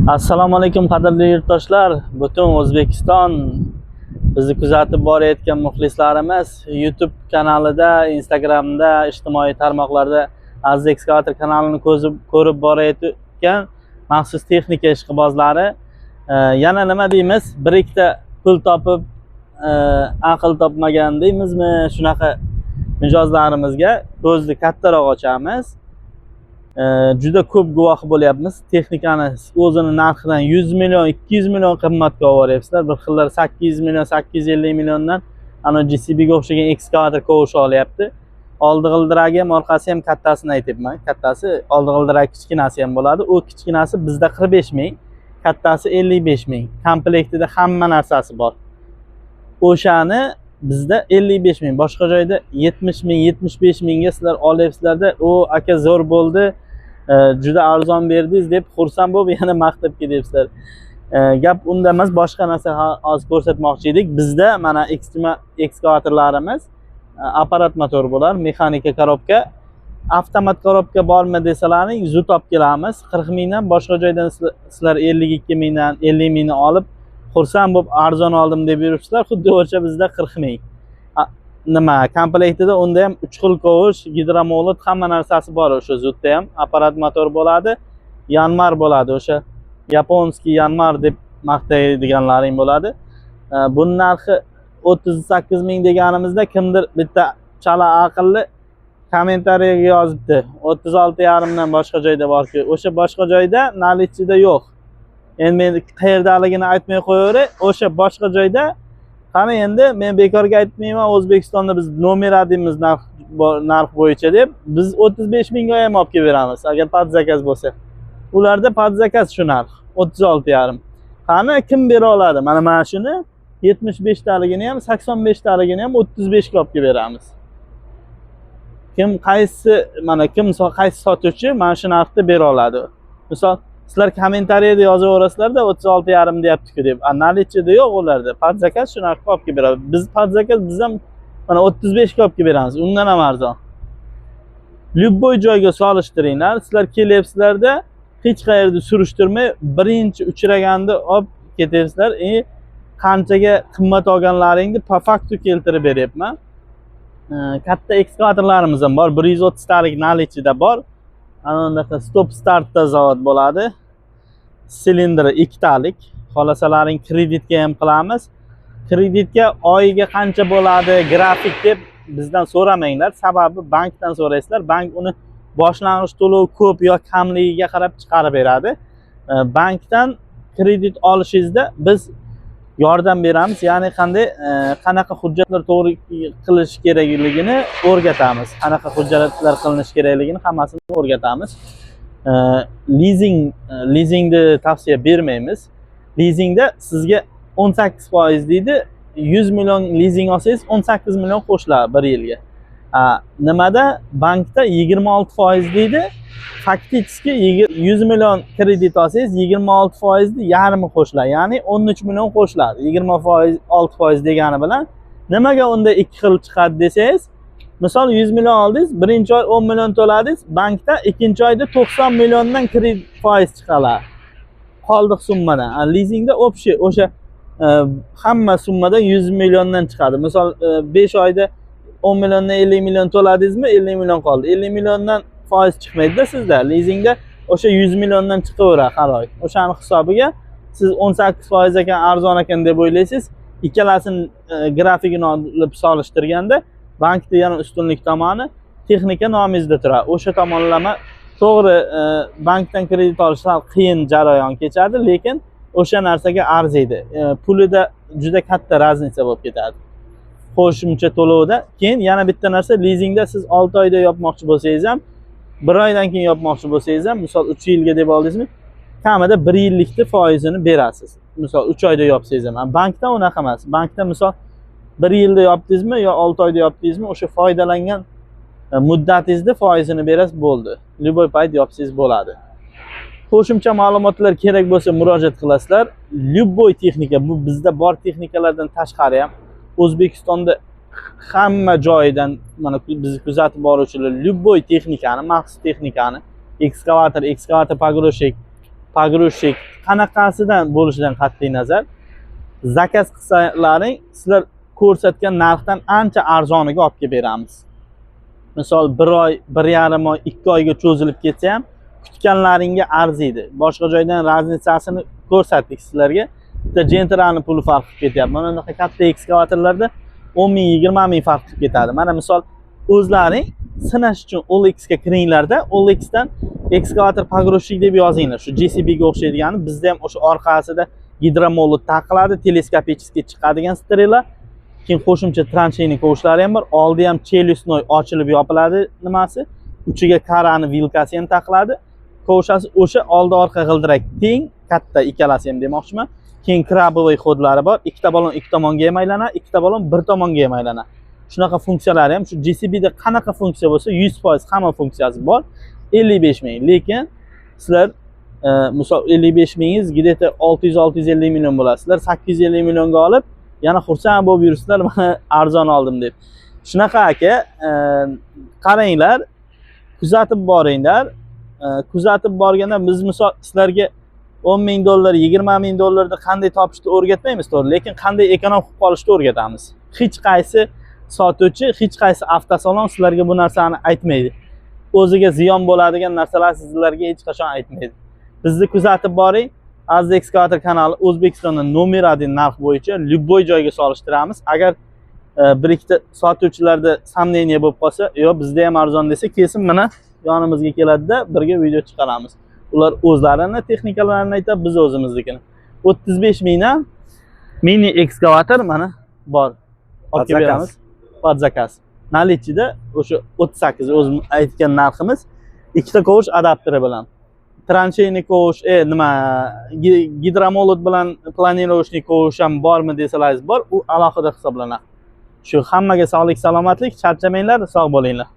Assalomu alaykum, qadrli yurtdoshlar, butun O'zbekiston bizni kuzatib borayotgan muxlislarimiz, YouTube kanalida, Instagramda, ijtimoiy tarmoqlarda Aziz Ekskavator kanalini ko'rib borayotgan maxsus texnika ishqibozlari, yana nima deymiz, bir ikkita pul topib aql topmagan deymizmi, shunaqa mijozlarimizga ko'zni kattaroq ochamiz. Juda ko'p guvohi bo'lyapmiz. Texnikani o'zini narxidan 100 million, 200 million qimmatga olib boryapsizlar. Bir xillar 800 million, 850 milliondan ana JCBga o'xshagan ekskavator kovush olyapti. Oldi g'ildiragi ham, orqasi ham kattasini aytyapman. Kattasi, oldi g'ildiragi kichkinasi ham bo'ladi. U kichkinasi bizda 45 ming, kattasi 55 ming. Komplektida hamma narsasi bor. O'shani bizda 55 ming, boshqa joyda 70 ming, 75 mingga sizlar olyapsizlarda, "O aka, zo'r bo'ldi, juda arzon berdingiz", deb xursand bo'lib yana maqtab ketyapsizlar. Gap unda emas, boshqa narsa hozir ko'rsatmoqchi edik. Bizda mana Xtrema ekskavatorlarimiz apparat motor bo'lar, mexanika korobka, avtomat korobka bormi desalaring, Zut olib kelamiz 40 mingdan. Boshqa joydan sizlar 52 mingdan, 50 mingni olib, xursand bo'lib, arzon oldim deb yuribsizlar. Xuddi o'sha bizda 40 ming. Nima komplektida unda ham uch xil kovush, гидромолот, hamma narsasi bor. O'sha Zutda ham apparat motor bo'ladi, Yanmar bo'ladi, o'sha японский Yanmar deb maqtaydiganlaring bo'ladi. Buni narxi 38 ming deganimizda kimdir bitta chala aqlli kommentariyaga yozibdi: 36,5dan boshqa joyda borku. O'sha boshqa joyda наличиеda yo'q. Endi men qayerdaligini aytmay qo'yaveray. O'sha boshqa joyda qani, endi men bekorga aytmayman, O'zbekistonda biz номер один miz narx bo'yicha deb. Biz 35 mingga ham olib kelib beramiz, agar под заказ bo'lsa. Ularda под заказ shu narx, 36,5. Qani, kim bera oladi? Mana shuni 75 taligini ham, 85 taligini ham 35 ga olib kelib beramiz. Kim, qaysi, mana kim, qaysi sotuvchi mana shu narxda bera oladi? Misol, sizlar kommentariyada yozaverasizlarda, 36,5 deyaptiku deb, a наличиеda yo'q ularda. Под заказ shu narxga olib kelib beradi. Biz под заказ, biz ham mana 35 ga olib kelib beramiz, undan ham arzon. Любой joyga solishtiringlar. Sizlar kelyapsizlarda, hech qayerda surishtirmay, birinchi uchraganda olib ketyapsizlar и qanchaga qimmat olganlaringni по факту keltirib beryapman. Katta ekskavatorlarimiz ham bor, 130 talik наличиеda bor. Ana unaqa stop startda zavod bo'ladi, silindri ikkitalik. Xohlasalaring, kreditga ham qilamiz. Kreditga oyiga qancha bo'ladi grafik deb bizdan so'ramanglar, sababi bankdan so'raysizlar. Bank uni boshlang'ich to'lov ko'p yo kamligiga qarab chiqarib beradi. Bankdan kredit olishingizda biz yordam beramiz, ya'ni qanday, qanaqa hujjatlar to'g'ri qilish kerakligini o'rgatamiz, qanaqa hujjatlar qilinishi kerakligini hammasini o'rgatamiz. Lizingni tavsiya bermaymiz. Lizingda sizga 18% deydi, 100 million lizing olsangiz, 18 million qo'shiladi bir yilga. A, nimada, bankda 26% deydi, фактически 100 million kredit olsangiz, 26 foizni yarmi qo'shiladi, ya'ni 13 million qo'shiladi 20%, 6% degani bilan. Nimaga unda ikki xil chiqadi desangiz, misol, 100 million oldingiz, birinchi oy 10 million to'ladingiz bankda, ikkinchi oyda 90 milliondan kredit foiz chiqadi qoldiq summadan. A, lizingda общий o'sha hamma summadan 100 milliondan chiqadi. Misol, 5 oyda 10 milliondan 50 million to'ladingizmi, 50 million qoldi, 50 milliondan foiz chiqmaydida sizda. Lizingda o'sha 100 milliondan chiqaveradi har oy. O'shani hisobiga siz 18% ekan, arzon ekan deb o'ylaysiz. Ikkalasini grafikini olib solishtirganda bankda yana ustunlik tomoni, texnika nomingizda turadi. O'sha tomonlama to'g'ri, bankdan kredit olish sal qiyin jarayon kechadi, lekin o'sha narsaga arziydi. Pulida juda katta разница bo'lib ketadi qo'shimcha to'lovda. Keyin yana bitta narsa, lizingda siz 6 oyda yopmoqchi bo'lsangiz ham, bir oydan keyin yopmoqchi bo'lsangiz ham, misol, 3 yilga deb oldingizmi, kamida bir yillikni foizini berasiz, misol, 3 oyda yopsangiz ham. Bankda unaqa emas. Bankda, misol, bir yilda yopdingizmi yo 6 oyda yopdingizmi, o'sha foydalangan muddatingizni foizini berasiz, bo'ldi. Любой payt yopsangiz bo'ladi. Qo'shimcha ma'lumotlar kerak bo'lsa, murojaat qilasizlar. Любой texnika, bu bizda bor texnikalardan tashqari ham O'zbekistonda hamma joyidan mana bizni kuzatib boruvchilar любой texnikani, maxsus texnikani, ekskavator, ekskavator погрузчик. Погрузчик qanaqasidan bo'lishidan qat'iy nazar, заказ qilsalaring, sizlar ko'rsatgan narxdan ancha arzoniga olib kelib beramiz. Misol, bir oy, 1,5 oy, 2 oyga cho'zilib ketsa ham, kutganlaringga arziydi. Boshqa joydan разница sini ko'rsatdik sizlarga. Bitta Gentrani puli farq qilib ketyapti. Mana bunaqa katta ekskavatorlarda 10 ming, 20 ming farq qilib ketadi. Mana, misol, o'zlaring sinash uchun OLXga kiringlarda, OLXdan "ekskavator погрузчик" deb yozinglar. Shu JCBga o'xshaydigani. Bizda ham o'sha orqasida гидромолот taqiladi, телескопический chiqadigan стрела, keyin qo'shimcha траншейный ковш lari ham bor. Oldi ham челюстной, ochilib yopiladi nimasi, uchiga karani vilkasi ham taqiladi, ковша si. O'sha oldi orqa g'ildirak teng katta ikkalasi ham demoqchiman. Keyin крабовый ход lari bor, ikkita balon ikki tomonga ham aylanadi, ikkita balon bir tomonga ham aylanadi. Shunaqa funksiyalari ham. Shu JCBda qanaqa funksiya bo'lsa, 100% hamma funksiyasi bor. 55 ming. Lekin sizlar misol, 55 mingingiz где то 600-650 million bo'ladi. Sizlar 850 millionga olib, yana xursand bo'lib yuribsizlar, "Mana, arzon oldim", deb. Shunaqa, aka, qaranglar, kuzatib boringlar. Kuzatib borganda biz, misol, sizlarga 10 ming dollar, 20 ming dollarni qanday topishni o'rgatmaymiz, to'g'ri, lekin qanday эконом qilib qolishni o'rgatamiz. Hech qaysi sotuvchi, hech qaysi avtosalon sizlarga bu narsani aytmaydi. O'ziga ziyon bo'ladigan narsalar sizlarga hech qachon aytmaydi. Bizni kuzatib boring. Aziz Ekskavator kanali O'zbekistonda номер один narx bo'yicha, любой joyga solishtiramiz. Agar bir ikkita sotuvchilarda сомнение bo'lib qolsa, "Yo'q, bizda ham arzon", desa, kelsin, mana yonimizga keladida, birga video chiqaramiz. Ular o'zlarini texnikalarini aytadi, biz o'zimiznikini. 35 mingdan mini ekskavator mana bor, olib kelib Под заказ. beramiz. Под заказ. Наличие da o'sha 38, o'zim aytgan narximiz, ikkita ковш adapteri bilan, траншейный ковш, nima, гидромолот bilan планировочный ковш ham bormi desalaringiz, bor, u alohida hisoblanadi. Shu, hammaga sog'lik, salomatlik, charchamanglar, sog' bo'linglar.